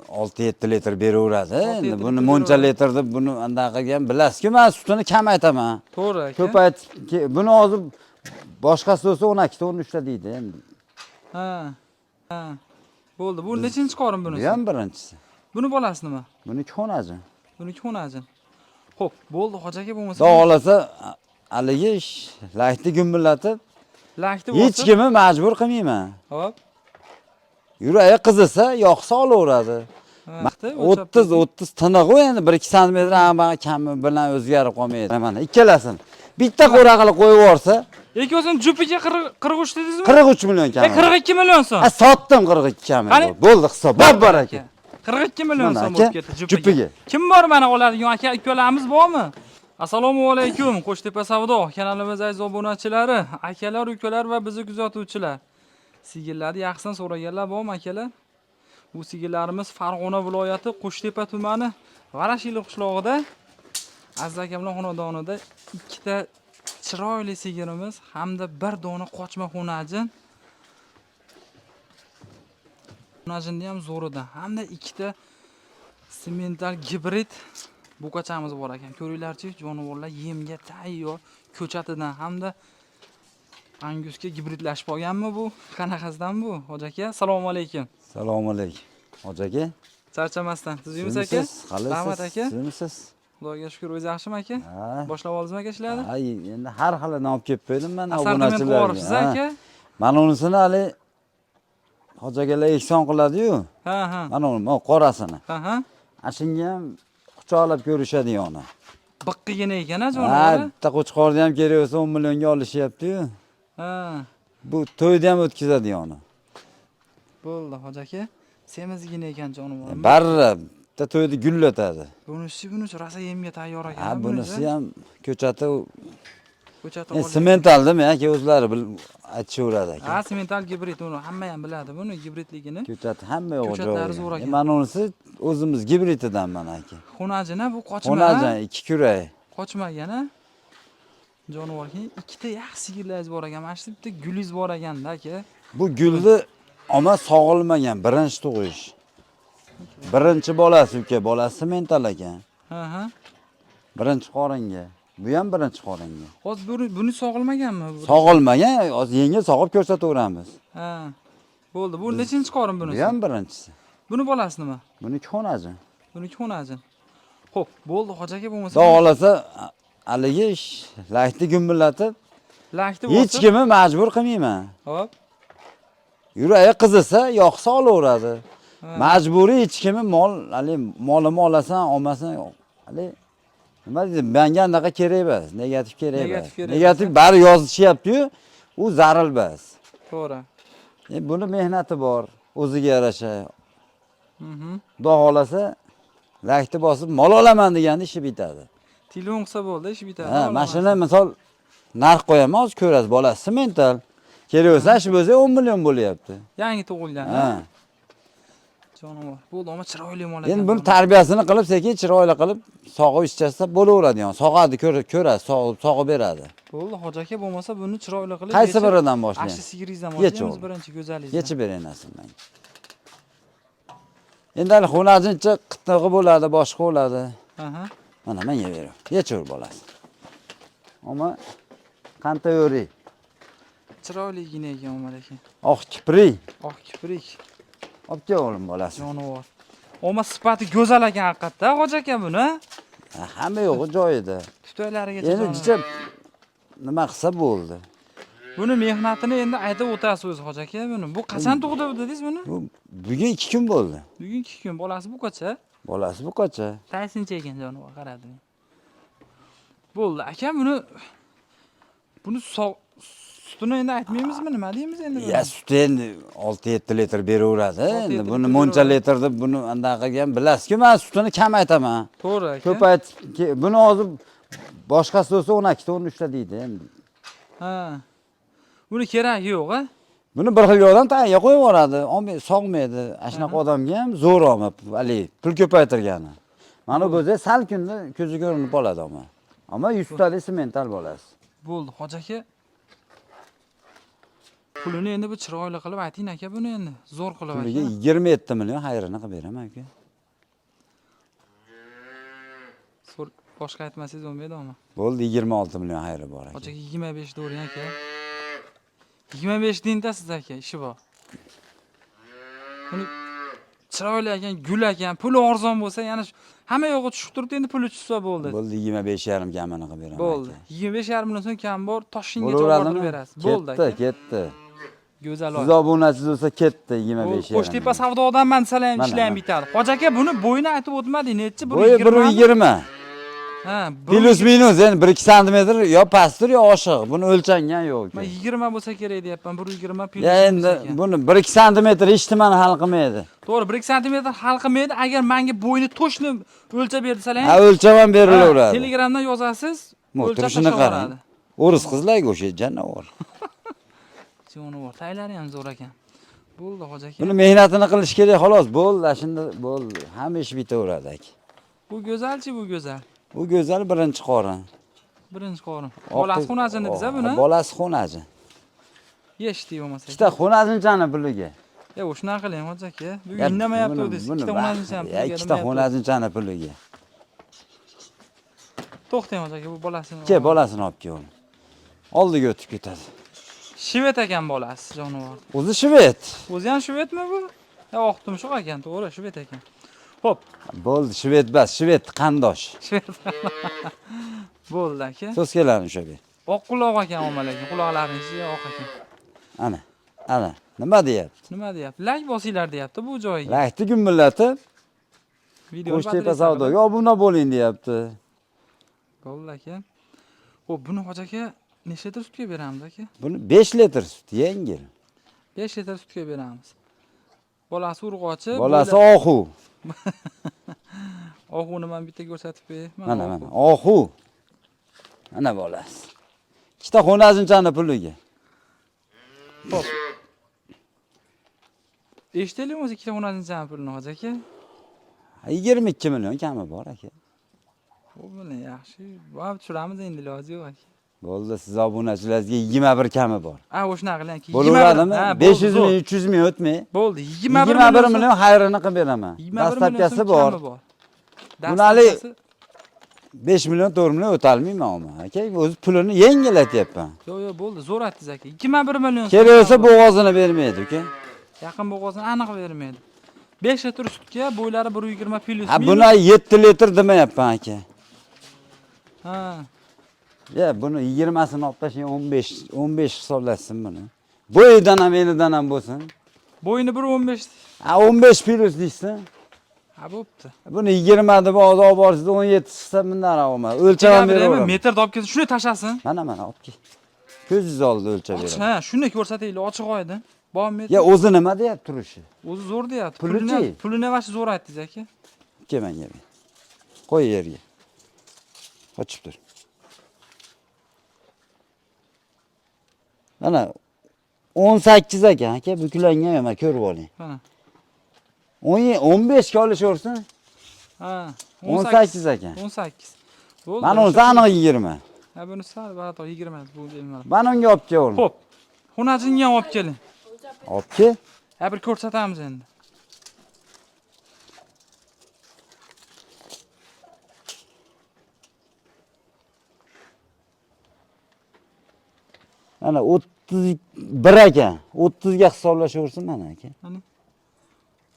6-7 litr beraveradi. Endi 6-7 buni litr muncha beraveradi. litr deb buni anaqa qilgan bilasizku, men sutini kam aytaman. To'g'ri aka. Ko'paytib buni hozir boshqasi bo'lsa 12 ta 13 ta deydi endi. Ha. Ha. Bo'ldi. Bu nechinchi qorin bunisi? Bu ham birinchisi. Buni bolasi nima? Buni xo'naji. Buniki xonajin. Xo'p, bo'ldi hoji aka bo'lmasa. Xudo xohlasa haligi laytni gumbillatib Lakni hech kimni majbur qilmayman. Hop. Yuragi qizisa yoqsa olaveradi. Vaqti 30 30 tiniq u endi 1-2 santimetr hamma kami bilan o'zgarib qolmaydi. Mana ikkalasini bitta qo'ra qilib qo'yib yuborsa Ikkovsini jupiga 43 dedingizmi? 43 million E kami. 42 million so'm. Ha, sotdim 42 kami. Qani? Bo'ldi hisob. Bor baraka. 42 million Mana so'm aka, bo'lib ketdi jupiga. jupiga. Kim bor mana oladigan aka ukalarimiz bormi? Assalomu alaykum Qo'shtepa savdo kanalimiz aziz obunachilari, akalar, ukalar va bizni kuzatuvchilar. Sigirlarni yaxshidan so'raganlar bormi akalar? Bu sigirlarimiz Farg'ona viloyati Qo'shtepa tumani Varashili qishlog'ida Aziz akamlar xonadonida ikkita chiroyli sigirimiz hamda bir dona qochma xonajin. Xonajinni ham zo'ridan hamda ikkita semental gibrid buqachamiz bor ekan. Ko'ringlarchi, jonivorlar yemga tayyor ko'chatidan hamda angusga gibridlashib olganmi bu? Qanaqasidan bu? Hoji aka, assalomu alaykum. Assalomu alaykum. Hoji aka. Charchamasdan. Tuzukmisiz aka? Qalaysiz? Rahmat aka. Tuzukmisiz? Xudoga shukur, o'zi yaxshimi aka? Ha. Boshlab oldingizmi aka ishlarni? Ha, endi har xilini olib kelib qo'ydim man Assortiment qilib obunachilarga. yuboribsiz Ha. aka? Mana unisini hali hoji akalar ehson qiladi-yu. Ha, ha. Mana uni, mana qorasini. Ha, ha. Ana shunga ham quchoqlab ko'rishadi yoni. Biqqigina ekan a Ha, jonivor. bitta qo'chqorni ham kerak bo'lsa 10 millionga olishyapti-yu. Ha. Bu to'yni ham o'tkazadi yoni. Bo'ldi hoji aka. Semizgina ekan jonivor. Barra bitta to'yni gullatadi. Bunisi rosa yemga tayyor ekan. Ha, bunisi ham ko'chati ko'chati e, sementaldimi aka o'zlari aytishaveradi aka. Ha, semental gibrid uni hamma ham biladi buni gibridligini. Ko'chati hamma yo'q Ko'chatlari joyi. zo'r ekan. E, mana unisi o'zimiz gibritidan mana aka. Xonajina bu qochma. Xonajon ikki kuray. Qochmagan a. Jonivor keyin ikkita yaxshi sigirlaringiz bor ekan. Mana shu bitta gulingiz bor ekanda aka. Bu gulni oma sog'ilmagan birinchi tug'ish. Birinchi bolasi uka, bolasi semental ekan. Ha, ha. Birinchi qoringa. Bu ham birinchi qoringa. Hozir buni sog'ilmaganmi? Bu? Sog'ilmagan, hozir yengil sog'ib ko'rsataveramiz. Ha. Bo'ldi. Bu nechinchi qorin bunisi? Bu ham birinchisi. Buni bolasi nima? Buniki xonajin. Buniki xonajin. Xo'p, bo'ldi hoji aka bo'lmasa. Xudo xohlasa haligi laytni gumbillatib Lakni hech bosib. kimni majbur qilmayman. Hop. Yuragi qizisa yoqsa olaveradi. Ha. Majburiy hech kimni mol, haligi molimni olasan, olmasan, haligi nima deydi, menga anaqa kerak emas, negativ kerak emas. Negativ kerak Negativ bari yozishyapti-yu, u zaril emas. To'g'ri. E, buni mehnati bor, o'ziga yarasha. Mhm. Xudo xohlasa lakni bosib mol olaman deganda ishi bitadi. Telefon qilsa bo'ldi, ish bitadi. Ha, mana shuni misol narx qo'yaman, hozir ko'rasiz, bolasi semental. Kerak bo'lsa, shu bo'lsa 10 million bo'lyapti. Yangi tug'ilgan. Ha. Jonivor. Bo'ldi, ammo chiroyli mol ekan. Endi buni tarbiyasini qilib, sekin chiroyli qilib, sog'ib ichsa bo'laveradi yani. Sog'adi, ko'rasiz, sog'ib, sog'ib beradi. Bo'ldi, hoji aka bo'lmasa buni chiroyli qilib Qaysi yechib- biridan boshlaymiz? Ashi sigiringizdan Yech boshlaymiz o'g'lim. birinchi go'zalingizdan. Yechib bering nasib menga. Endi hali xonajincha qittig'i bo'ladi, boshqa bo'ladi. Aha. Mana menga ber. Yechaver bolasi. Ammo qanta yo'ri. Chiroyligina ekan Umar aka. Oq kiprik. Oq kiprik Olib kel o'g'lim bolasi. jonivor. Ammo sifati go'zal ekan haqiqatda, hoji aka buni. Ha, hamma yo'g'i joyida. Tutaklarigacha. Endi jonivor. jicha nima qilsa bo'ldi. Buni mehnatini endi aytib o'tasiz o'zi hoji aka buni. Bu qachon tug'di dedingiz buni? Bu bugun 2 kun bo'ldi. Bugun 2 kun. Bolasi bu qacha? Bolasi bu qacha. Taysincha ekan jonivor, qaradim. Bo'ldi, aka buni sutini endi aytmaymizmi, nima deymiz endi buni? Ya suti endi 6-7 litr beraveradi. 6-7 Endi buni litr muncha beraveradi. litr deb buni anaqa qilgan bilasizku, men sutini kam aytaman. To'g'ri aka. Ko'paytib buni hozir boshqasi bo'lsa 12 ta 13 ta deydi endi. Ha. Buni keragi yo'q, a? Buni bir xil odam tagiga qo'yib yuboradi, olmay sog'maydi. Ana shunaqa odamga ham zo'r olma, haligi pul ko'paytirgani. Mana bu bo'lsa sal kunda ko'zi ko'rinib qoladi ammo. Ammo 100 talik semental bolasi. Bo'ldi, hoji aka. Pulini endi bu chiroyli qilib ayting aka buni endi. Zo'r qilib Puliga aka. 27 million xayrini qilib beraman aka. So'r boshqa aytmasangiz bo'lmaydimi? Bo'ldi, 26 million xayri bor aka. Hoji aka 25 dovring aka. 25 dengdasiz aka, ishi bor. Buni chiroyli ekan, gul ekan, puli arzon bo'lsa, yana hamma yog'i tushib turibdi, endi puli tushsa bo'ldi. Bo'ldi, 25,5 kamini qilib beraman. Bo'ldi. aka. 25,5 million so'm kam bor, toshinggacha Bo'laveradimi? olib berasiz. Bo'ldi Ketdi, aka. ketdi. Go'zal Siz oy. obunachisiz bo'lsa ketdi 25,5. Qo'shtepa savdodan man desalar ham Mana, ishlar ham mana. bitadi. Hoji aka buni bo'yini aytib o'tmading, nechi? Bo'yi 1.20. Ha, Plus minus endi 1-2 santimetr yo pastdir yo oshiq. Buni o'lchangan yo'q. Men 20 bo'lsa kerak deyapman. 1.20 plus. Ya endi buni 1-2 santimetr hech nimani hal qilmaydi. To'g'ri, 1-2 santimetr hal qilmaydi. Agar menga bo'yini to'shni o'lchab ber desalar Ha, ham, o'lchab ham berilaveradi. Telegramdan yozasiz, o'lchab Turishini tashlab qarang. yuboradi. O'ris qizlarga o'xshaydi janavor. Jonivor, taylari ham zo'r ekan. Bo'ldi hoji aka. Buni mehnatini qilish kerak xolos. Bo'ldi, shunda bo'ldi. Hamma ish bitaveradi aka. Bu go'zalchi, bu go'zal. Bu go'zal birinchi qorin. Birinchi qorin. Bolasi xonasini desa buni. Bolasi xonachi. Yeshdi bo'lmasa. Ikkita xonazinchani puliga. E, shunaqa qiling hoji aka. Bugun indamayapti o'zingiz. Ikkita xonazinchani Ya, puliga. ikkita xonazinchani puliga. To'xtang hoji aka, bu bolasini. Ke, bolasini olib kel uni. Oldiga o'tib ketadi. Shvet ekan bolasi, jonivor. O'zi shved. O'zi ham shvetmi bu? Ya, oq tumshuq ekan, to'g'ri, shvet ekan. Xo'p, Bo'ldi, shved bas, shved qandosh. shvet. Bo'ldi aka. So'zkalarni ushlab ber. Oq quloq ekan ommal ekan, quloqlarining ichi oq ekan. Ana, ana, nima deyapti? Nima deyapti? Like bosinglar deyapti bu joyiga. Laykni gumillatib, Videoni Qo'shtepa battariyasi savdoga obuna bo'ling deyapti. Bo'ldi aka. Xo'p, buni hoji aka necha litr sutga beramiz aka? Buni 5 litr sut yengil. 5 litr sutga beramiz. Bolasi urg'ochi, Bolasi ohu. Oxuni men bitta ko'rsatib bey. Mana mana ohu. Ana bolasi. Ikkita xo'nazinchani puliga. Xo'p. Eshitaylikmi o'zi ikkita xo'nazinchani pulini hoji aka? 22 million kami bor aka. Bu bilan yaxshi. Va tushiramiz endi iloji yo'q aka. Bo'ldi, siz obunachilaringizga 21 kami bor. Ha, o'shanaqa qiling. Bo'laveradimi? Ha, bo'ldi, 500 zo'r. ming, 300 ming o'tmay. Bo'ldi. 21 million xayrini qilib beraman. 21 million Dastavkasi so'm bor. kami bor. Buni hali Dastavkasi- 5 million, 4 million o'talmayman oma. Aka, o'zi pulini yengil aytyapman. Yo'q, yo'q, bo'ldi. Zo'r aytdingiz aka. 21 million so'm. Kerak bo'lsa kami bor. bo'g'ozini bermaydi, uka. Yaqin bo'g'ozini aniq bermaydi. 5 litr sutga bo'ylari 1.20 plus. Ha, minus. buni 7 litr demayapman aka. Ha. Ya buni 20sini olib tashlang, 15 15 hisoblashsin buni. Bo'yidan ham elidan ham bo'lsin. Bo'yini 1.15. Ha, 15 plus deysin. Ha, bo'pti. Buni 20 deb hozir olib borsangiz 17 chiqsa bundan olma. O'lchab ham beraveraman. Metr olib kelsin, shuni tashlasin. Mana mana olib kel. Ko'zingiz oldida o'lchab Ochiq, beraman. ha, shuni ko'rsataylik, ochiq oydin. Bor metr. Ya o'zi nima deyapti turishi? O'zi zo'r deyapti. Puli-chi? Pulini vashi zo'r aytdingiz aka. Kel menga ber. Qo'y yerga. Qochib tur. Mana 18 ekan aka, buklangan mana ko'rib oling. Mana. 15 ga olishaversin. Ha, 18 ekan. 18. Bo'ldi. Mana unisi aniq 20. Ha, buni sal barobar 20 bu bemalol. Mana unga olib kel o'g'lim. Xo'p. Xonajinga ham olib keling. Olib kel. Ha, bir ko'rsatamiz endi. Mana 31 ekan. 30 ga hisoblashaversin mana aka. Mana.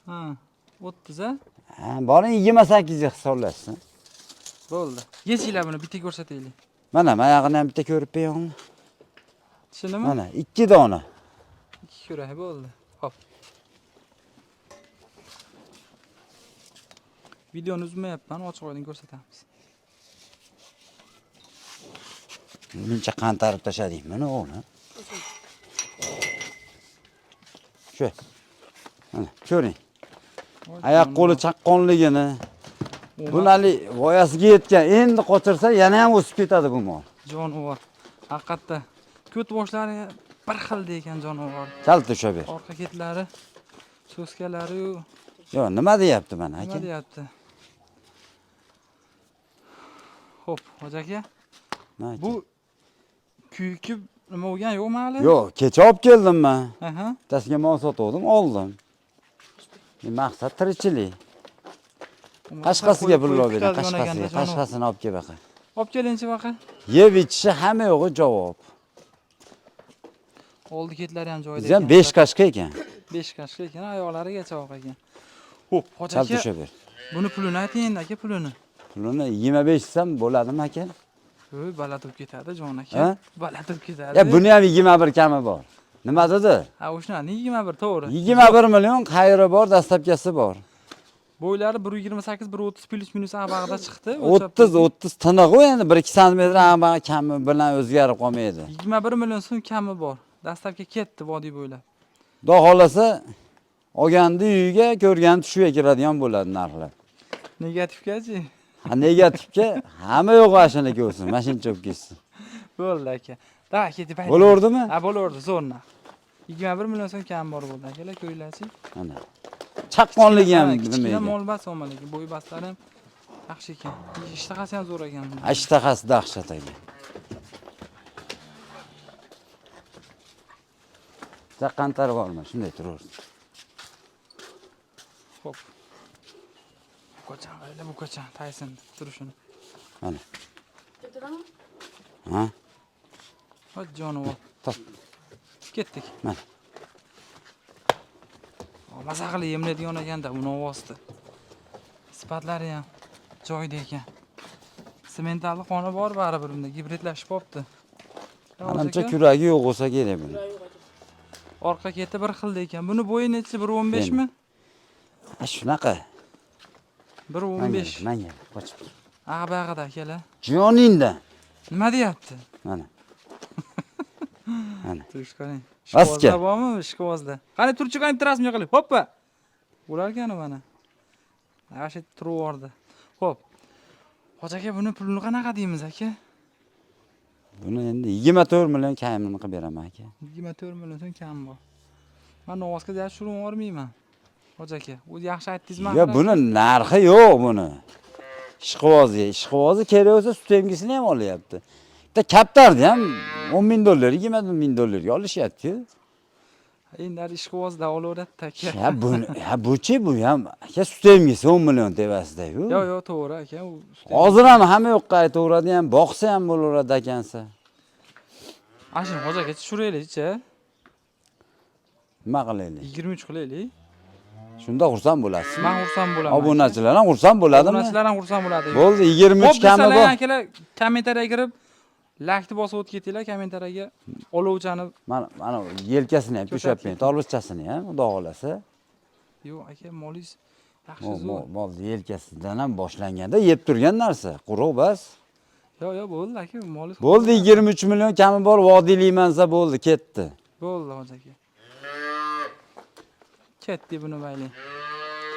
Ha, 30 a? Ha, boring 28 ga hisoblashsin. Bo'ldi. Yechinglar buni bitta ko'rsataylik. Mana mayog'ini ham bitta ko'rib bering. Tushundimi? Mana 2 dona. Ikki ko'ray bo'ldi. Xo'p. Videoni uzmayapman, ochiq oydin ko'rsatamiz. Buncha qantarib tashladik mana o'g'lim. Shu. Mana ko'ring. Oyoq qo'li chaqqonligini. Buni hali voyasiga yetgan. Endi qochirsa yana ham o'sib ketadi bu mol. Jonivor. Haqiqatda ko't boshlari bir xilda ekan jonivor. Kalta ushlab ber. Orqa ketlari, so'skalari-yu Yo'q, nima deyapti mana nima aka? deyapti? Xo'p, hoji aka, Mana aka. bu kuyki Nima bo'lgan yo'qmi hali? Yo'q, kecha olib keldim men. Aha. Bittasiga mol sotuvdim, oldim. Maqsad tirikchilik. Qashqasiga Qo'yib- pul qo'yib olib bering, kutadigan qashqasiga, ekanda jonivor. qashqasini olib kel baqa. Olib kelingchi baqa. Yeb ichishi hamma yo'g'i javob. Oldi ketlari ham joyida Biz ham ekan. 5 qashqa ekan. 5 qashqa ekan, oyoqlarigacha oq ekan. Xo'p, hoji Chal aka, tusha ber. buni pulini ayting endi aka, pulini. Pulini 25 desam bo'ladimi aka? Voy, baland bo'lib ketadi jon aka. Ha? Baland bo'lib ketadi. Ya buni ham 21 kami bor. Nima dedi? Ha, o'shani 21 to'g'ri. 21 million xayri bor, dastlabkasi bor. Bo'ylari 1.28, 1.30 plus minus abag'ida chiqdi. O'lchab 30 30 tiniq u endi 1-2 santimetr hamma kami bilan o'zgarib qolmaydi. 21 million so'm kami bor. Dastlabki ketdi vodiy bo'ylab. Xudo xolasa olganda uyiga, ko'rgani tushiga kiradigan bo'ladi narxlar. Negativgachi? Ha negativga hamma yo'q mashina ko'rsin, mashina cho'p ketsin. Bo'ldi aka. Da ketib ayting. Bo'laverdimi? Ha, bo'laverdi, zo'r narx. 21 million so'm kam bor bo'ldi akalar, ko'ringlarchi. Mana. Chaqqonligi ham Ha, nima kichkina ekan. mol bas olma lekin bo'y baslari ham yaxshi ekan. Ishtahasi ham zo'r ekan. buni. Ishtahasi dahshat ekan. Chaqqon borma, shunday turaversin. Xo'p. Buqachan qaranglar, buqachan Tayson turishini. Mana. Ha? Voy jonivor. Top. Ketdik. Mana. Maza qilib yemlaydigan ekanda buni ovozi. Sifatlari ham joyida ekan. Sementalli qoni bor baribir bunda, gibridlashib qolibdi. Manimcha kuragi yo'q bo'lsa kerak buni. Orqa keti bir xilda ekan. Buni bo'yi nechi? 1.15 mi? Ha shunaqa. 1.15. Manga, qochib. Ag'bag'ida akalar. Joningda. Nima deyapti? Mana. Mana. Turish qarang. Vaska. Ishqibozda bormi? Ishqibozda. Qani turchi qani rasmga qilib. Hoppa. Bo'lar ekan mana. Ana shu turib yubordi. Xo'p. Hoji aka, buni pulini qanaqa deymiz aka? Buni endi 24 million kamini qilib beraman aka. 24 million so'm kam bor. Men novvosga deyapti, tushirib yubormayman. Hoji aka, o'zi yaxshi aytdingizmi? Yo buni narxi yo'q buni. Ishqiboziga, ishqibozi kerak bo'lsa sut emgisini ham olyapti. Bitta kaptarni ham 10 ming dollar, 20 ming dollarga olishyapti-ku. Endi hali ishqibozda olaveradi aka. Ya bu, ya buchi bu ham aka sut emgisi 10 million tepasida-ku. Yo'q, yo'q, to'g'ri aka. U sut Hozir ham hamma yoqqa aytaveradi ham, boqsa ham bo'laveradi ekansa. Ana shuni hoji aka tushiraylik-chi. Nima qilaylik? 23 qilaylik. Shunda xursand bo'lasiz. Men xursand bo'laman. Obunachilar ham xursand bo'ladimi? Obunachilar ham xursand bo'ladi. Bo'ldi, 23 Xo'p, kami desalar bor. akalar kommentariyaga kirib laykni bosib o'tib ketinglar, kommentariyaga olovchani. Mana mana yelkasini ham Ko'rsatib ushlab bering, tolbizchasini ham, xudo xolasa. Yo'q aka, molingiz yaxshi Mo- zo'r. Mol yelkasidan ham boshlanganda yeb turgan narsa, quruq bas. Yo'q, yo'q, bo'ldi aka, molingiz. Bo'ldi, 23 million kami bor, vodiylikman desa bo'ldi, ketdi. Bo'ldi hoji aka. Ketdi buni mayli.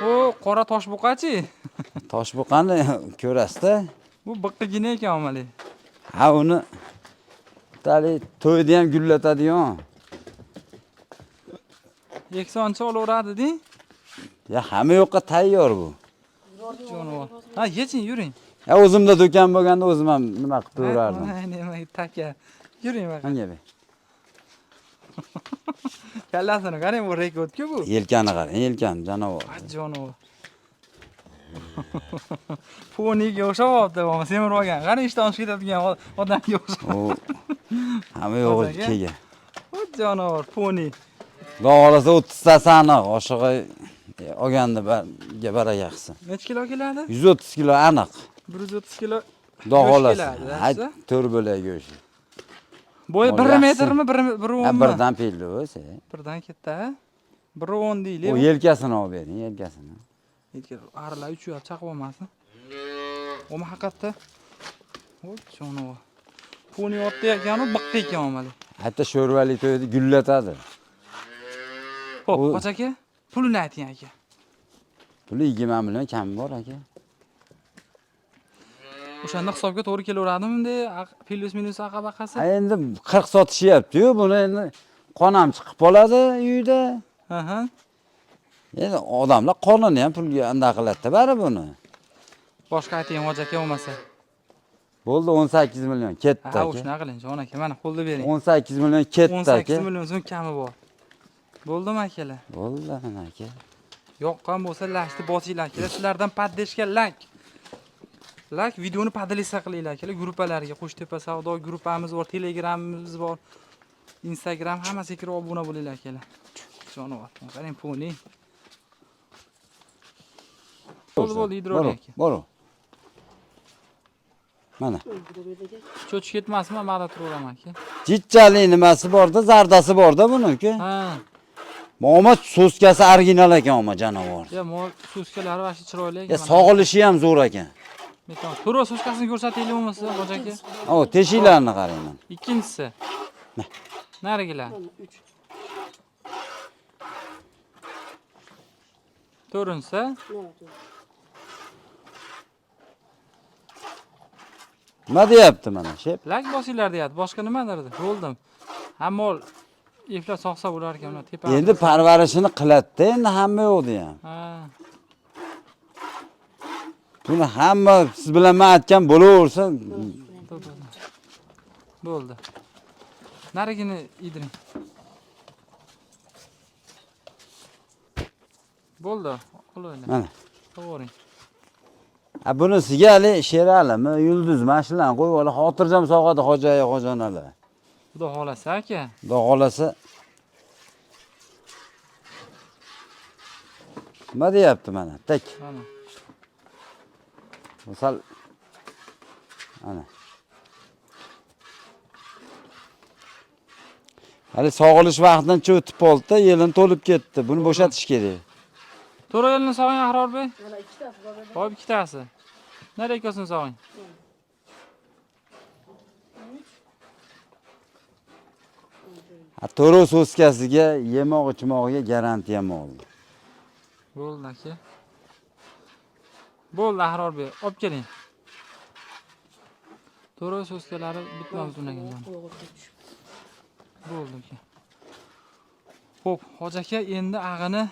O, qora toshbuqachi. Toshbuqani ko'rasizda. Bu biqqigina ekan omali. Ha uni tali to'yda ham gullatadigan. Yeksoncha olaveradi deng. Ya hamma yoqqa tayyor bu. Jonivor. Ha, yeching, yuring. Ya o'zimda do'kon bo'lganda o'zim ham nima qilib turaverardim. Ha, nima taka. Yuring baqa. Menga ber. Kallasini qarang, bu rekordku bu. Yelkani qarang, yelkani jonivor. Ha, jonivor. Poniga o'xshab olibdi, bo'lmasa semirib olgan. Qarang, ishdan oshib ketadigan odamga o'xshab. U hamma yo'g'i Aka. kelgan. O jonivor, poni. Xudo xohlasa 30 tasi aniq, oshig'i olganda baraka qilsin. Necha kilo keladi? 130 kilo aniq. 130 kilo. Xudo Go'sht xohlasa. keladi, Ha, yaxshi. to'rt bo'lak go'sht. Bo'yi Mol 1 yaxshi. metrmi, 1 Ha, 1.10 mi? birdan peldi o'zi. Birdan ketdi, ha? 1.10 deylik. U yelkasini olib bering, yelkasini. Yelka arilar uchyapti, chaqib olmasin. Oma haqiqatda. Voy jonivor. Poni otda ekan u biqqa ekan omali. Hatto sho'rvali to'yda gullatadi. Xo'p, U- Hoji aka, pulini ayting aka. Puli 20 million kami bor aka. O'shanda hisobga to'g'ri kelaveradimi bunday plyus minus aqa baqasi? Ha endi 40 sotishyapti-yu, buni endi qon ham chiqib qoladi uyda. Aha. Endi odamlar qonini ham pulga anda qiladi-da bari buni. Boshqa ayting Hoji aka bo'lmasa. Bo'ldi 18 million ketdi Ha, aka. shunaqa qiling, jon aka, mana qo'lda bering. 18 million ketdi 18 aka. million so'm kami bor. Bo'ldimi akalar? Bo'ldi mana aka. Yoqqan bo'lsa lashni bosinglar akalar. Sizlardan поддержка лайк. Лайк videoni поделиться qilinglar akalar gruppalarga. Qo'shtepa savdo gruppamiz bor, Telegramimiz bor, Instagram hammasiga kirib obuna bo'linglar akalar. Jonivor. Qarang, poni. Bo'ldi, bo'ldi, yediravering aka. Bor. Mana. Cho'chib ketmasin, men mada turaveraman aka. Jitchalik nimasi borda, zardasi borda buniki. Ha, Muhammad so'skasi original ekan omma jonivor. ya mol so'skalari vashi chiroyli ekan. Ya sog'ilishi ham zo'r ekan. Metan. To'g'ri so'skasini ko'rsataylik bo'lmasa, hoji aka. O, teshiklarni qarang mana. Ikkinchisi. Narigilar. To'rtinchisi. Nima deyapti mana shep? Lak bosinglar deyapti. Boshqa nimadir? Bo'ldim. Ha mol iflos sog'sa bo'lar ekan ular tepa. Endi parvarishini qiladi-da, endi hamma yo'qdi ham. Ha. Buni hamma siz bilan men aytgan bo'laversa, Bo'ldi. Narigini yediring. Bo'ldi. Olavering. mana. To'g'ri. Ha bunisiga hali Sheralimi, Yulduz mana shularni qo'yib olib xotirjam sog'adi xo'jayi xo'jonalar. Xudo xolasa aka. Xudo xolasa. Nima deyapti mana? Tak. Mana. Misol ana. Hali sog'ilish vaqtidan o'tib qoldi-da, yelin to'lib ketdi. Buni bo'shatish kerak. To'g'ri yo'lni sog'ing Ahrorbey. Hop ikkitasi. Nari ikkosini sog'ing. Ha, to'rov so'skasiga yemoq ichmog'iga garantiya oldi. Bo'ldi aka. Bo'ldi Ahrorbey, olib keling. To'g'ri so'skalari bitmabdi unaga. Bo'ldi aka. Xo'p, hoji aka, endi ag'ini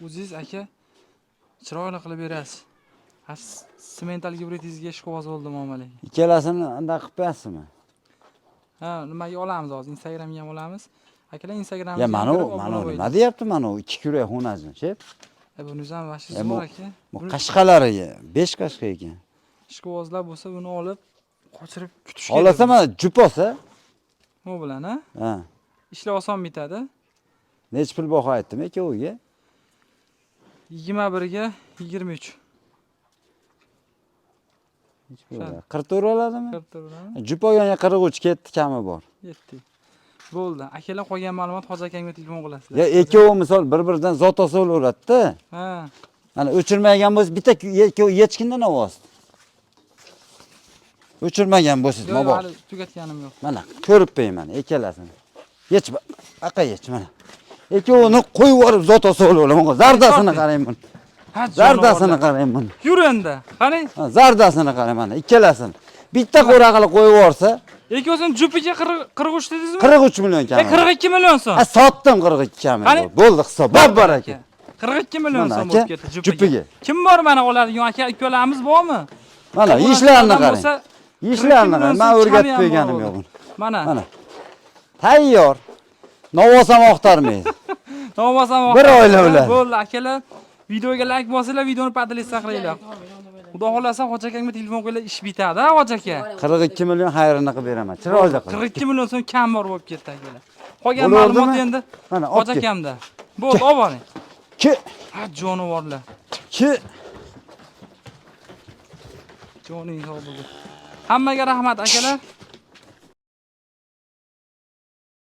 o'zingiz aka chiroyli qilib berasiz. Ha, semental gibridingizga ishqiboz bo'ldi muomalaga. Ikkalasini unday qilib qo'yasizmi? Ha, nimaga olamiz hozir? Instagramga ham olamiz. Akalar Instagramga Ya mana u, mana u nima deyapti mana u ikki kurak xonajin, shep. Buni ham vashi Ya zo'r bu- aka. Bu Buni qashqalariga 5 qashqa ekan. ishqibozlar bo'lsa buni olib qochirib kutish kerak. Xohlasa mana jup olsa, Bu bilan ha? ha. Ishlar oson bitadi. Nechi pul baho aytdim ikkoviga? 21 ga 23. Nechi pul bo'ladi? 44 oladimi? 44 bilan Jup olganga 43 ketdi, kami bor. yetdi. Bo'ldi. Akalar qolgan ma'lumot hoji akamga telefon qilasizlar. Ya ikkovi misol bir-biridan zot olsa bo'laveradi-da. Ha. Mana o'chirmagan bo'lsa bitta ikkovi yechkindan ovoz. O'chirmagan bo'lsangiz Yo'q, yo'q, mabodo. hali tugatganim yo'q. Mana ko'rib qo'ying mana ikkalasini. Yech aqa yech mana. Ikkovini qo'yib yuborib zot olsa bo'laveradi. Zardasini qarang buni. Ha, Zardasini qarang buni. Yur endi. Qani? Ha, zardasini qarang mana ikkalasini. Bitta qo'ra qilib qo'yib yuborsa Ikkovsini jupiga 43 dedingizmi? 43 million E, kami. 42 million so'm. Ha, sotdim 42 kami. Qani? Bo'ldi hisob. Bab baraka. 42 million Mana so'm aka, bo'lib ketdi jupiga. jupiga. Kim bor mana oladigan aka ikkalamiz bormi? Mana Obunachilardan ishlarni qarang. bo'lsa, Ishlarni 42 qarang. million Men so'm o'rgatib kami ham qo'yganim bor yo'q bo'ldi. buni. Mana. Mana. Tayyor. Novvos ham oqtarmaydi. Novvos ham Bir oqtarmaydi. oyla ular. Bo'ldi akalar. Videoga like bosinglar, videoni поделиться qilinglar. Xudo xolasa hoji akamga telefon qilinglar, ish bitadi, ha hoji aka. 42 million xayrini qilib beraman. Chiroyli qilib. 42 million so'm kam bor bo'lib ketdi akalar. Qolgan Bo'laveradimi? ma'lumot endi Mana hoji olib kel. akamda. Bo'ldi, olib boring. Ki Ha, jonivorlar. ki Joning sog' bo'lsin. Hammaga rahmat akalar.